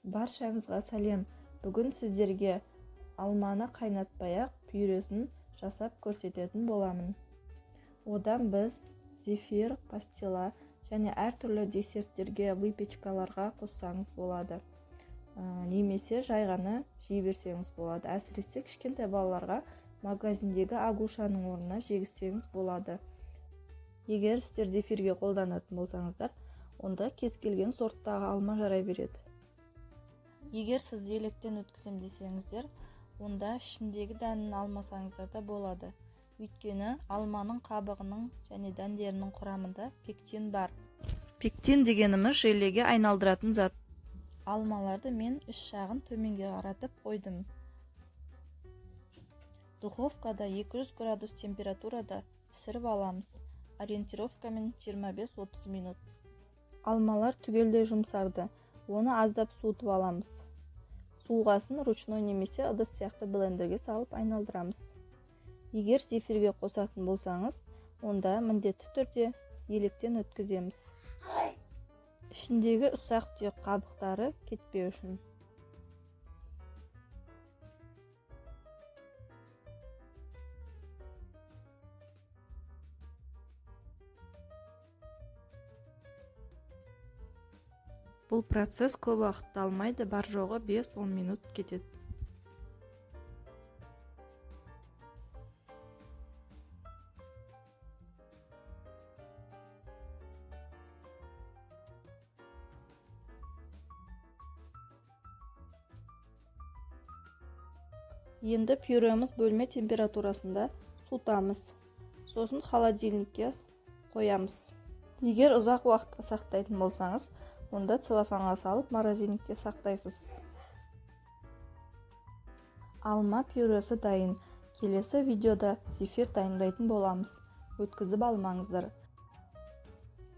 Баршаңызға сәлем. Бүгін сіздерге алманы қайнатпай-ақ пюресін жасап көрсететін боламын. Одан біз зефир, пастила және әртүрлі десерттерге, выпечкаларға қоссаңыз болады. Немесе жай ғана жей берсеңіз болады. Әсіресе кішкентай балаларға магазиндегі агушаның орнына жегізсеңіз болады. Егер сіздер зефирге қолданатын болсаңыздар, онда кез келген сорттағы алма жарай береді. Егер сіз електен өткізем десеңіздер, онда ішіндегі дәнін алмасаңыздар да болады. Өйткені алманың қабығының және дәндерінің құрамында пектин бар. Пектин дегеніміз желеге айналдыратын зат. Алмаларды мен іш жағын төменге қаратып қойдым. Духовкада 200 градус температурада пісіріп аламыз. Ориентировкамен 25-30 минут. Алмалар түгелдей жұмсарды. Оны аздап суытып аламыз. Суығасын ручной немесе ыдыс сияқты блендерге салып айналдырамыз. Егер зефирге қосатын болсаңыз, онда міндетті түрде електен өткіземіз. Ішіндегі ұсақ-түйек қабықтары кетпеу үшін. Бұл процесс көп уақытты алмайды, бар жоғы 5-10 минут кетеді. Енді пюреміз бөлме температурасында суытамыз. Сосын холодильникке қоямыз. Егер ұзақ уақытқа сақтайтын болсаңыз, онда целлофанға салып морозильникте сақтайсыз. Алма пюресі дайын. Келесі видеода зефир дайындайтын боламыз. Өткізіп алмаңыздар.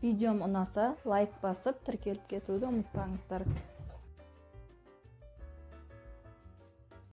Видеом ұнаса, лайк басып, тіркеліп кетуді ұмытпаңыздар.